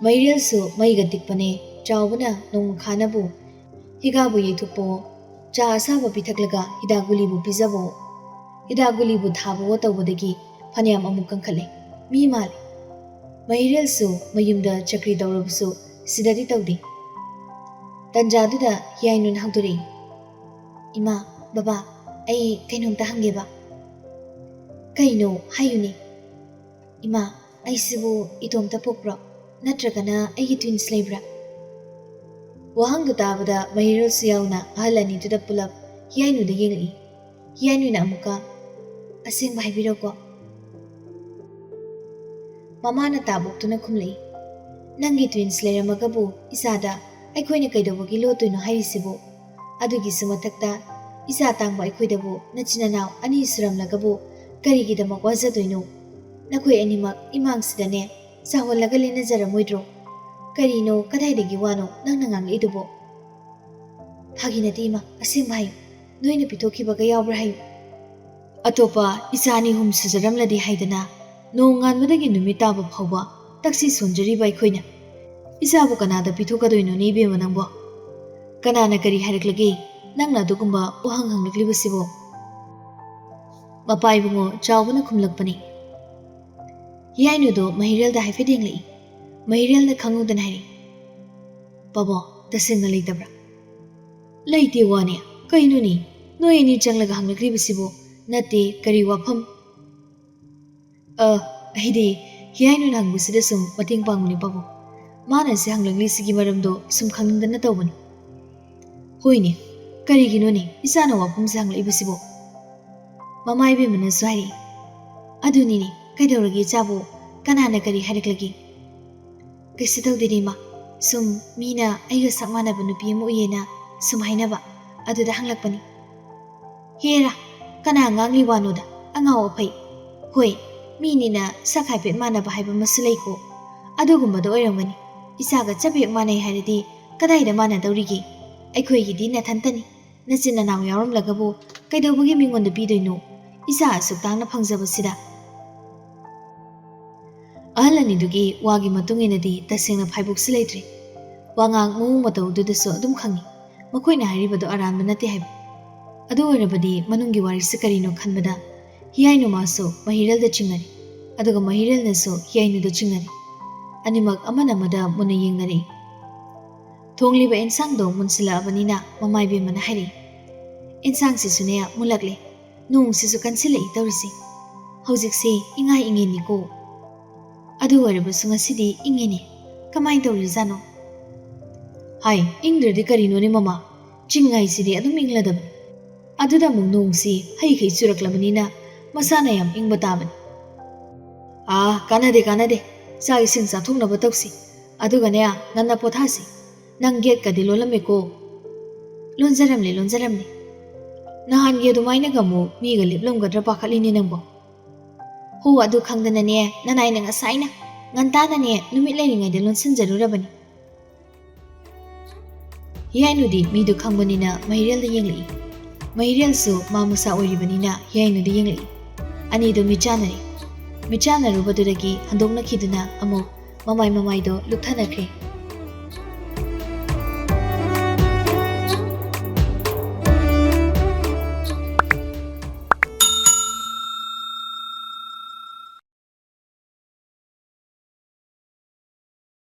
ꯃꯍꯤꯔꯦꯜꯁꯨ ꯃꯩꯒ ꯇꯤꯛꯄꯅꯦ꯫ ꯆꯥꯎꯕꯅ ꯅꯣꯡꯃꯈꯥꯅꯕꯨ ꯍꯤꯒꯥꯕꯨ ꯌꯩꯊꯣꯛꯄꯋꯣ, ꯆꯥ ꯑꯁꯥꯕ ꯄꯤꯊꯛꯂꯒ ꯍꯤꯗꯥꯛ ꯒꯨꯂꯤꯕꯨ ꯄꯤꯖꯕꯋꯣ꯫ ꯍꯤꯗꯥꯛ ꯒꯨꯂꯤꯕꯨ ꯊꯥꯕꯋꯣ ꯇꯧꯕꯗꯒꯤ ꯐꯅꯌꯥꯝ ꯑꯃꯨꯛ ꯀꯟꯈꯠꯂꯦ꯫ ꯃꯤ ꯃꯥꯜꯂꯦ꯫ ꯃꯍꯤꯔꯦꯜꯁꯨ ꯃꯌꯨꯝꯗ ꯆꯀ꯭ꯔꯤ ꯇꯧꯔꯕꯁꯨ ꯁꯤꯗꯗꯤ ꯇꯧꯗꯦ꯫ ꯇꯟꯖꯥꯗꯨꯗ ꯍꯤꯌꯥꯏꯅꯨꯅ ꯍꯧꯗꯣꯔꯛꯏ, "ꯏꯃꯥ, ꯕꯕꯥ, ꯑꯩ ꯀꯩꯅꯣꯝꯇ ꯍꯪꯒꯦꯕ꯫" "ꯀꯩꯅꯣ? ꯍꯥꯏꯌꯨꯅꯦ꯫" "ꯏꯃꯥ, "ꯑꯩꯁꯤꯕꯨ ꯏꯇꯣꯝꯇ ꯄꯣꯛꯄ꯭ꯔꯣ? ꯅꯠꯇ꯭ꯔꯒꯅ ꯑꯩꯒꯤ twins ꯂꯩꯕ꯭ꯔꯥ?" ꯋꯥꯍꯪꯗꯨ ꯇꯥꯕꯗ ꯃꯍꯤꯔꯣꯜꯁꯨ ꯌꯥꯎꯅ ꯑꯍꯜ ꯑꯅꯤꯗꯨꯗ ꯄꯨꯂꯞ ꯍꯤꯌꯥꯏꯅꯨꯗ ꯌꯦꯡꯂꯛꯏ꯫ ꯍꯤꯌꯥꯏꯅꯨꯅ ꯑꯃꯨꯛꯀ, "ꯑꯁꯦꯡꯕ ꯍꯥꯏꯕꯤꯔꯣꯀꯣ?" ꯃꯃꯥꯅ ꯇꯥꯞ ꯑꯣꯛꯇꯨꯅ ꯈꯨꯝꯂꯛꯏ, "ꯅꯪꯒꯤ twins ꯂꯩꯔꯝꯃꯒꯕꯨ ꯏꯆꯥꯗ ꯑꯩꯈꯣꯏꯅ ꯀꯩꯗꯧꯕꯒꯤ ꯂꯣꯠꯇꯣꯏꯅꯣ ꯍꯥꯏꯔꯤꯁꯤꯕꯨ? ꯑꯗꯨꯒꯤꯁꯨ ꯃꯊꯛꯇ ꯏꯆꯥ ꯇꯥꯡꯕ ꯑꯩꯈꯣꯏꯗꯕꯨ ꯅꯆꯤꯟ ꯅꯅꯥꯎ ꯑꯅꯤ ꯁꯨꯔꯝꯂꯒꯕꯨ ꯀꯔꯤꯒꯤꯗꯃꯛ ꯋꯥꯖꯗꯣꯏꯅꯣ? ꯅꯈꯣꯏ ꯑꯅꯤꯃꯛ ꯏꯃꯥꯡꯁꯤꯗꯅꯦ ꯆꯥꯎꯍꯜꯂꯒ ꯂꯦꯟꯅꯖꯔꯝꯃꯣꯏꯗ꯭ꯔꯣ? ꯀꯔꯤꯅꯣ, ꯀꯗꯥꯏꯗꯒꯤ ꯋꯥꯅꯣ ꯅꯪꯅ ꯉꯥꯡꯂꯛꯏꯗꯨꯕꯣ?" "ꯐꯥꯒꯤ ꯅꯠꯇꯦ ꯏꯃꯥ, ꯑꯁꯦꯡꯕ ꯍꯥꯏꯌꯨ꯫ ꯅꯣꯏꯅ ꯄꯤꯊꯣꯛꯈꯤꯕꯒ ꯌꯥꯎꯕ꯭ꯔꯥ ꯍꯥꯏꯌꯨ꯫ ꯑꯇꯣꯞꯄ ꯏꯆꯥ ꯑꯅꯤ ꯑꯍꯨꯝ ꯁꯨꯖꯔꯝꯂꯗꯤ ꯍꯥꯏꯗꯅ ꯅꯣꯡꯉꯥꯟꯕꯗꯒꯤ ꯅꯨꯃꯤꯠ ꯇꯥꯕ ꯐꯥꯎꯕ ꯇꯛꯁꯤ ꯁꯣꯟꯖꯔꯤꯕ ꯑꯩꯈꯣꯏꯅ ꯏꯆꯥꯕꯨ ꯀꯅꯥꯗ ꯄꯤꯊꯣꯛꯀꯗꯣꯏꯅꯣꯅꯦ ꯏꯕꯦꯝꯃ ꯅꯪꯕꯣ? ꯀꯅꯥꯅ ꯀꯔꯤ ꯍꯥꯏꯔꯛꯂꯒꯦ ꯅꯪꯅ ꯑꯗꯨꯒꯨꯝꯕ ꯋꯥꯍꯪ ꯍꯪꯂꯛꯂꯤꯕꯁꯤꯕꯣ?" ꯃꯄꯥ ꯏꯕꯨꯡꯉꯣ ꯆꯥꯎꯕꯅ ꯈꯨꯝꯂꯛꯄꯅꯤ꯫ ꯍꯤꯌꯥꯏꯅꯨꯗꯣ ꯃꯍꯤꯔꯦꯜꯗ ꯍꯥꯏꯐꯦꯠ ꯌꯦꯡꯂꯛꯏ꯫ ꯃꯍꯤꯔꯦꯜꯅ ꯈꯪꯍꯧꯗꯅ ꯍꯥꯏꯔꯛꯏ, "ꯄꯥꯕꯣ, ꯇꯁꯦꯡꯅ ꯂꯩꯇꯕ꯭ꯔꯥ?" "ꯂꯩꯇꯦ ꯋꯥꯅꯦ꯫ ꯀꯩꯅꯣꯅꯦ? ꯅꯣꯏ ꯑꯅꯤ ꯆꯪꯂꯒ ꯍꯪꯂꯛꯂꯤꯕꯁꯤꯕꯨ? ꯅꯠꯇꯦ, ꯀꯔꯤ ꯋꯥꯐꯝ?" "ꯑ, ꯑꯩꯗꯤ ꯍꯤꯌꯥꯏꯅꯨꯅ ꯍꯪꯕꯁꯤꯗ ꯁꯨꯝ ꯃꯇꯦꯡ ꯄꯥꯡꯕꯅꯦ ꯄꯥꯕꯨꯡ꯫ ꯃꯥꯅ ꯁꯤ ꯍꯪꯂꯛꯂꯤꯁꯤꯒꯤ ꯃꯔꯝꯗꯣ ꯁꯨꯝ ꯈꯪꯅꯤꯡꯗꯅ ꯇꯧꯕꯅꯤ꯫" "ꯍꯣꯏꯅꯦ, ꯀꯔꯤꯒꯤꯅꯣꯅꯦ ꯏꯆꯥꯅ ꯋꯥꯐꯝꯁꯦ ꯍꯪꯂꯛꯏꯕꯁꯤꯕꯣ?" ꯃꯃꯥ ꯏꯕꯦꯝꯃꯅꯁꯨ ꯍꯥꯏꯔꯛꯏ, "ꯑꯗꯨꯅꯤꯅꯦ, ꯀꯩꯗꯧꯔꯒꯦ ꯏꯆꯥꯕꯨ? ꯀꯅꯥꯅ ꯀꯔꯤ ꯍꯥꯏꯔꯛꯂꯒꯦ?" "ꯀꯩꯁꯨ ꯇꯧꯗꯦꯅꯦ ꯏꯃꯥ, ꯁꯨꯝ ꯃꯤꯅ ꯑꯩꯒ ꯁꯛ ꯃꯥꯟꯅꯕ ꯅꯨꯄꯤ ꯑꯃ ꯎꯏꯌꯦꯅ ꯁꯨꯝ ꯍꯥꯏꯅꯕ, ꯑꯗꯨꯗ ꯍꯪꯂꯛꯄꯅꯤ꯫" "ꯍꯦꯔꯥ, ꯀꯅꯥ ꯉꯥꯡꯂꯤ ꯋꯥꯅꯣꯗ, ꯑꯉꯥꯎ ꯑꯐꯩ꯫ ꯍꯣꯏ, ꯃꯤꯅꯤꯅ ꯁꯛ ꯍꯥꯏꯐꯦꯠ ꯃꯥꯟꯅꯕ ꯍꯥꯏꯕ ꯑꯃꯁꯨ ꯂꯩꯀꯣ꯫ ꯑꯗꯨꯒꯨꯝꯕꯗ ꯑꯣꯏꯔꯝꯒꯅꯤ꯫ ꯏꯆꯥꯒ ꯆꯞ ꯍꯦꯛ ꯃꯥꯟꯅꯩ ꯍꯥꯏꯔꯗꯤ ꯀꯗꯥꯏꯗ ꯃꯥꯟꯅꯗꯧꯔꯤꯒꯦ? ꯑꯩꯈꯣꯏꯒꯤꯗꯤ ꯅꯊꯟꯇꯅꯤ꯫ ꯅꯆꯤꯟ ꯅꯅꯥꯎ ꯌꯥꯎꯔꯝꯂꯒꯕꯨ ꯀꯩꯗꯧꯕꯒꯤ ꯃꯤꯉꯣꯟꯗ ꯄꯤꯗꯣꯏꯅꯣ? ꯏꯆꯥ ꯑꯁꯨꯛ ꯇꯥꯡꯅ ꯐꯪꯖꯕꯁꯤꯗ꯫" ꯑꯍꯜ ꯑꯅꯤꯗꯨꯒꯤ ꯋꯥꯒꯤ ꯃꯇꯨꯡ ꯏꯟꯅꯗꯤ ꯇꯁꯦꯡꯅ ꯐꯥꯏꯕꯣꯛꯁꯨ ꯂꯩꯇ꯭ꯔꯦ꯫ ꯋꯥꯉꯥꯡ ꯃꯑꯣꯡ ꯃꯇꯧꯗꯨꯗꯁꯨ ꯑꯗꯨꯝ ꯈꯪꯏ, ꯃꯈꯣꯏꯅ ꯍꯥꯏꯔꯤꯕꯗꯨ ꯑꯔꯥꯟꯕ ꯅꯠꯇꯦ ꯍꯥꯏꯕ꯫ ꯑꯗꯨ ꯑꯣꯏꯔꯕꯗꯤ ꯃꯅꯨꯡꯒꯤ ꯋꯥꯔꯤꯁꯤ ꯀꯔꯤꯅꯣ ꯈꯟꯕꯗ ꯍꯤꯌꯥꯏꯅꯨ ꯃꯥꯁꯨ ꯃꯍꯤꯔꯦꯜꯗ ꯆꯤꯡꯅꯔꯤ, ꯑꯗꯨꯒ ꯃꯍꯤꯔꯦꯜꯅꯁꯨ ꯍꯤꯌꯥꯏꯅꯨꯗ ꯆꯤꯡꯅꯔꯤ꯫ ꯑꯅꯤꯃꯛ ꯑꯃꯅ ꯑꯃꯗ ꯃꯨꯟꯅ ꯌꯦꯡꯅꯔꯛꯏ꯫ ꯊꯣꯡꯂꯤꯕ ꯑꯦꯟꯁꯥꯡꯗꯣ ꯃꯨꯟꯁꯤꯜꯂꯛꯑꯕꯅꯤꯅ ꯃꯃꯥ ꯏꯕꯦꯝꯃꯅ ꯍꯥꯏꯔꯛꯏ, "ꯑꯦꯟꯁꯥꯡꯁꯤꯁꯨꯅꯦ ꯃꯨꯜꯂꯛꯂꯦ, ꯅꯣꯡꯁꯤꯁꯨ ꯀꯟꯁꯤꯜꯂꯛꯏ ꯇꯧꯔꯤꯁꯦ꯫ ꯍꯧꯖꯤꯛꯁꯦ ꯏꯉꯥ ꯏꯉꯦꯟꯅꯤꯀꯣ꯫" ꯑꯗꯨ ꯑꯣꯏꯔꯕꯁꯨ ꯉꯁꯤꯗꯤ ꯏꯪꯉꯤꯅꯦ꯫ ꯀꯃꯥꯏꯅ ꯇꯧꯔꯤꯖꯥꯠꯅꯣ? ꯍꯥꯏ, ꯏꯪꯗ꯭ꯔꯗꯤ ꯀꯔꯤꯅꯣꯅꯦ ꯃꯃꯥ? ꯆꯤꯡ ꯍꯥꯏꯁꯤꯗꯤ ꯑꯗꯨꯝ ꯏꯪꯂꯗꯕꯅꯤ꯫ ꯑꯗꯨꯗ ꯑꯃꯨꯛ ꯅꯣꯡꯁꯤ ꯍꯩꯈꯩ ꯆꯨꯔꯛꯂꯕꯅꯤꯅ ꯃꯁꯥꯅ ꯌꯥꯝ ꯏꯪꯕ ꯇꯥꯕꯅꯤ꯫ ꯑꯥ, ꯀꯥꯟꯅꯗꯦ, ꯀꯥꯟꯅꯗꯦ꯫ ꯆꯥꯛ ꯏꯁꯤꯡ ꯆꯥꯊꯣꯛꯅꯕ ꯇꯧꯁꯤ꯫ ꯑꯗꯨꯒꯅꯦ, ꯉꯟꯅ ꯄꯣꯊꯥꯁꯤ꯫ ꯅꯪ ꯒꯦꯠꯀꯗꯤ ꯂꯣꯜꯂꯝꯃꯦꯀꯣ? ꯂꯣꯟꯖꯔꯝꯂꯦ, ꯂꯣꯟꯖꯔꯝꯂꯦ꯫ ꯅꯍꯥꯟꯒꯤ ꯑꯗꯨꯃꯥꯏꯅꯒ ꯑꯃꯨꯛ ꯃꯤꯒ ꯂꯦꯞꯂꯝꯒꯗ꯭ꯔꯥ ꯄꯥꯈꯠꯂꯤꯅꯦ ꯅꯪꯕꯣ꯫ ꯍꯣ, ꯑꯗꯨ ꯈꯪꯗꯅꯅꯦ, ꯅꯅꯥꯏꯅ ꯉꯁꯥꯏꯅ ꯉꯟꯇꯥꯅꯅꯦ ꯅꯨꯃꯤꯠ ꯂꯩꯔꯤꯉꯩꯗ ꯂꯣꯟꯁꯤꯟꯖꯔꯨꯔꯕꯅꯤ꯫ ꯍꯤꯌꯥꯏꯅꯨꯗꯤ ꯃꯤꯗꯨ ꯈꯪꯕꯅꯤꯅ ꯃꯍꯤꯔꯦꯜꯗ ꯌꯦꯡꯂꯛꯏ꯫ ꯃꯍꯤꯔꯦꯜꯁꯨ ꯃꯥ ꯃꯁꯥ ꯑꯣꯏꯔꯤꯕꯅꯤꯅ ꯍꯤꯌꯥꯏꯅꯨꯗ ꯌꯦꯡꯂꯛꯏ꯫ ꯑꯅꯤꯗꯨ ꯃꯤꯠꯆꯥꯟꯅꯔꯦ꯫ ꯃꯤꯠꯆꯥꯟꯅꯔꯨꯕꯗꯨꯗꯒꯤ ꯍꯟꯗꯣꯛꯅꯈꯤꯗꯨꯅ ꯑꯃꯨꯛ ꯃꯃꯥꯏ ꯃꯃꯥꯏꯗꯣ ꯂꯨꯞꯊꯅꯈ꯭ꯔꯦ꯫